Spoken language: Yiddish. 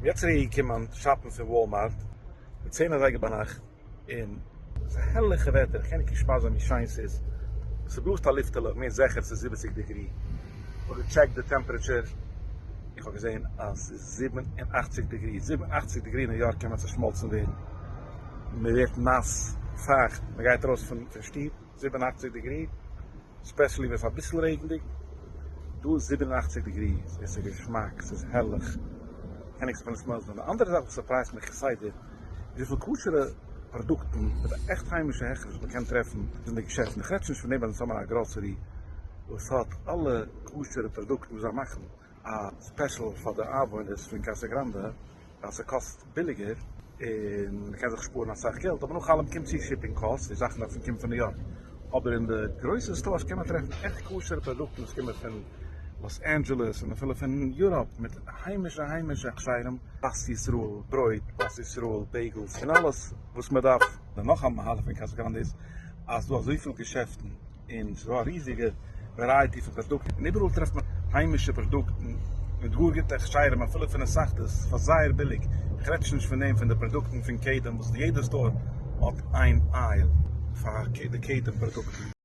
יעצט צוריק געקומען shop ן פון וואלמארט מיט 10 אזייגער ביינאכט און ס'איז א הערליכע וועטער, איך קען נישט קיין שפאס זיין ווי שיין ס'איז, ס'בלאזט א לופטעלע, כ'בין זיכער ס'איז 70 degree, כ'האב געטשעקט די temperature, איך האב געזען אז ס'איז 87 degree, 87 degree אין ניו יארק קען מען צעשמאלצן ווערן, מ'ווערט נאס, פייכט, מ'גייט ארויס פון שטוב, 87 degree. Especially ווען ס'איז אביסל רעגנדיג, דא איז 87 degree, עס איז געשמאק, ס'איז הערליך, קען איך זיך נישט מעלדן. די אנדערע זאך וואס surprise ט מיך כסדר, איז וויפיל כשר'ע פראדוקטן מיט א עכט היימישע הכשר וואס מ'קען טרעפן אין די געשעפטן, איך רעד שוין נישט פון דעם אז אונז האבן א גראסערי וואס האט אלע כשר'ע פראדוקטן וואס זיי מאכן א special פאר די איינוואוינערס פון קאסא גראנדע, ווייל ס'קאסט ביליגער און מ'קען זיך שפארן אסאך געלט, אבער נאך אלעם קומט צו shipping cost, די זאכן דארפן קומען פון ניו יארק, אבער אין די גרויסע stores קען מען טרעפן עכט כשר'ע פראדוקטן וואס קומען פון לאס אנדזשעלעס און אפילו פון יוראפ מיט היימישע היימישע הכשרים, פת ישראל ברויט, פת ישראל bagels און אלעס וואס מ'דארף. נאך א מהלך פון קאסא גראנדע איז אז ס'דא אזויפיל געשעפטן און ס'איז דא א ריזיגע variety פון פראדוקטן און איבעראל טרעפט מען היימישע פראדוקטן מיט גאר גוטע הכשרים אפילו פון התאחדות פאר זייער ביליג, איך רעד שוין נישט פון דעם פון די פראדוקטן פון קדם וואס יעדע store האט איין aisle פאר די קדם פראדוקטן.